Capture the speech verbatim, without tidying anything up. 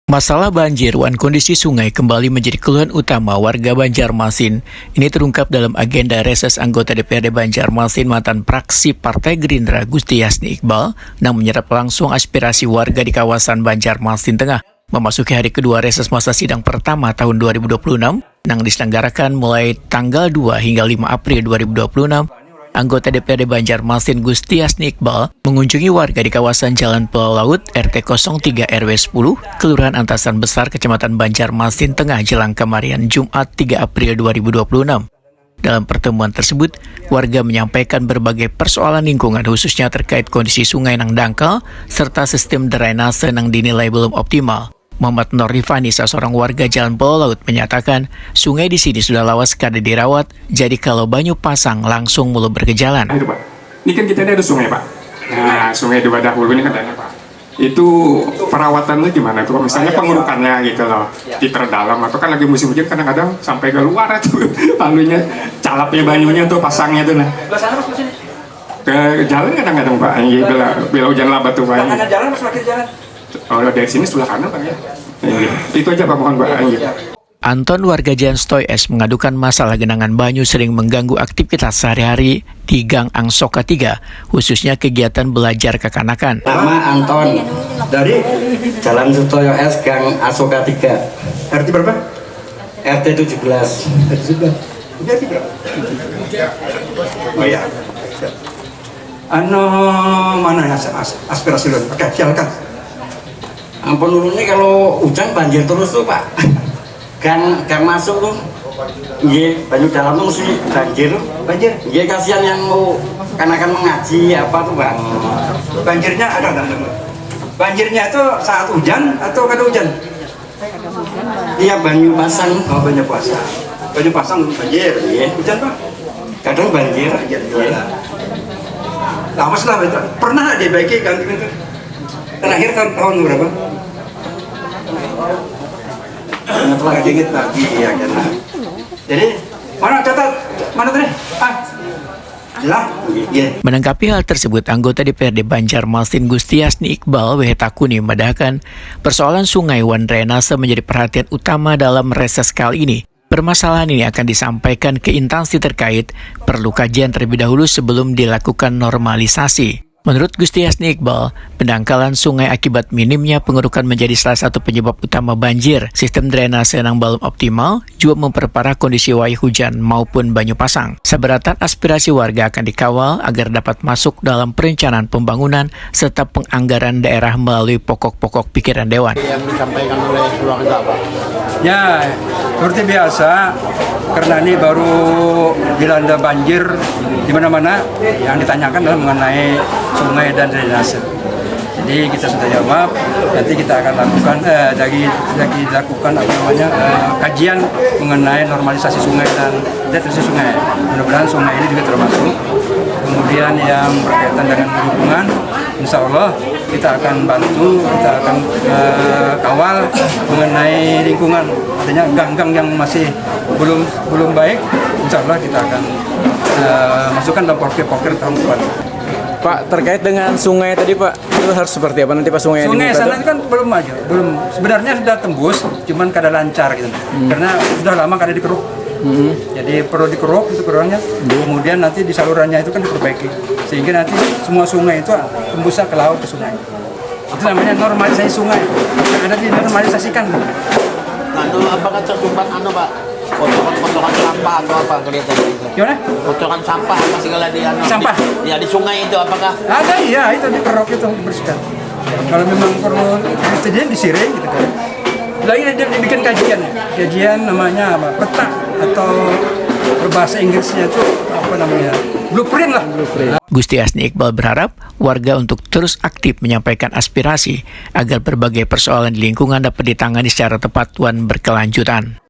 Masalah banjir wan kondisi sungai kembali menjadi keluhan utama warga Banjarmasin. Ini terungkap dalam agenda reses anggota D P R D Banjarmasin matan praksi Partai Gerindra Gusti Yasni Iqbal nang menyerap langsung aspirasi warga di kawasan Banjarmasin Tengah. Memasuki hari kedua reses masa sidang pertama tahun dua ribu dua puluh enam nang diselenggarakan mulai tanggal dua hingga lima April dua ribu dua puluh enam, anggota D P R D Banjarmasin Gusti Yasni Iqbal mengunjungi warga di kawasan Jalan Pulau Laut, R T kosong tiga R W sepuluh, Kelurahan Antasan Besar, Kecamatan Banjarmasin Tengah, jelang kamarian Jumat tiga April dua ribu dua puluh enam. Dalam pertemuan tersebut, warga menyampaikan berbagai persoalan lingkungan, khususnya terkait kondisi sungai nang dangkal serta sistem drainase nang dinilai belum optimal. Muhammad Nur Rifani, salah seorang warga Jalan Pulau Laut, menyatakan sungai di sini sudah lawas kada dirawat, jadi kalau banyu pasang langsung mulu bergejalan. Nah, itu, Pak. Ini kan kita ini ada sungai, Pak. Nah, sungai di Wadahulu ini kan banyak, Pak. Itu perawatannya gimana tuh, Pak? Misalnya pengurukannya gitu loh, di terdalam atau kan lagi musim hujan kadang-kadang sampai ke luar tuh anunya, calapnya banyunya tuh pasangnya tuh nah. Ke jalan kadang-kadang, Pak, iya, bila, bila hujan lebat tuh, Pak. Kanan jalan apa sebelah kiri jalan? Oh, dari sini sebelah kanan, Pak, ya. Iya. Itu aja, Pak, mohon, Pak. Iya. Anton, warga Jalan Stoy S, mengadukan masalah genangan banyu sering mengganggu aktivitas sehari-hari di Gang Angsoka tiga, khususnya kegiatan belajar kakanakan. Nama Anton, dari Jalan Sutoyo S, Gang Asoka tiga. R T berapa? R T tujuh belas. R T tujuh belas. Ini R T berapa? Oh ya. Anu, mana ya as- as- aspirasi lu? Oke, silakan. Ampun, ulun ni kalau hujan banjir terus tuh, Pak. Gang, gang masuk tuh. Nggih, banyu dalam tuh mesti banjir tuh. Banjir? Nggih, kasihan yang mau kanakan mengaji apa tuh, Pak. Banjirnya ada nggak? Banjirnya itu saat hujan atau kada hujan? Iya, banyu pasang. Oh, banyu pasang. Banyu pasang banjir. Iya. Hujan, Pak? Kadang banjir. Banjir juga. Iya. Lawas lah, Pak. Pernah nggak dibaiki ganti itu? Terakhir tahun, tahun berapa? Ingat lagi, ingat lagi, ya kan. Jadi, mana catat? Mana tadi? Ah. Lah, iya. Menanggapi hal tersebut, anggota D P R D Banjarmasin Gusti Yasni Iqbal W H Takuni memadahakan persoalan sungai wan drainase menjadi perhatian utama dalam reses kali ini. Permasalahan ini akan disampaikan ke instansi terkait, perlu kajian terlebih dahulu sebelum dilakukan normalisasi. Menurut Gusti Yasni Iqbal, pendangkalan sungai akibat minimnya pengurukan menjadi salah satu penyebab utama banjir. Sistem drainase yang belum optimal juga memperparah kondisi wayah hujan maupun banyu pasang. Seberatan aspirasi warga akan dikawal agar dapat masuk dalam perencanaan pembangunan serta penganggaran daerah melalui pokok-pokok pikiran Dewan. Yang disampaikan oleh keluarga, Pak? Ya, seperti biasa, karena ini baru dilanda banjir di mana-mana, yang ditanyakan adalah mengenai sungai dan drainase. Jadi kita sudah jawab, nanti kita akan lakukan, eh, lagi, lagi dilakukan apa namanya, eh, kajian mengenai normalisasi sungai dan deteksi sungai. Mudah-mudahan sungai ini juga termasuk. Kemudian yang berkaitan dengan lingkungan, insya Allah kita akan bantu, kita akan, eh, kawal mengenai lingkungan. Artinya gang-gang yang masih belum, belum baik, insya Allah kita akan, eh, masukkan dalam poker-poker tahun depan. Pak, terkait dengan sungai tadi, Pak, itu harus seperti apa nanti, Pak, sungai yang dibuka sana itu? Kan belum maju, belum. Sebenarnya sudah tembus, cuman kada lancar gitu. Hmm. Karena sudah lama kada dikeruk. Hmm. Jadi perlu dikeruk itu keruknya. Hmm. Kemudian nanti di salurannya itu kan diperbaiki. Sehingga nanti semua sungai itu tembusnya ke laut, ke sungai. Itu namanya normalisasi sungai. Yang ada dinormalisasikan. Nah, itu apakah terdapat anu, Pak? Kotoran-kotoran sampah atau apa kelihatan itu? Gimana? Kotoran sampah apa segala di anu? Sampah? Di, ya, di sungai itu apakah? Ada, iya, itu dikeruk itu, dibersihkan. Kalau memang perlu, itu dia disiring gitu kan. Lagi dia dibikin kajian, kajian namanya apa? Peta atau berbahasa Inggrisnya itu apa namanya? Blueprint lah. Blueprint. Gusti Yasni Iqbal berharap warga untuk terus aktif menyampaikan aspirasi agar berbagai persoalan di lingkungan dapat ditangani secara tepat wan berkelanjutan.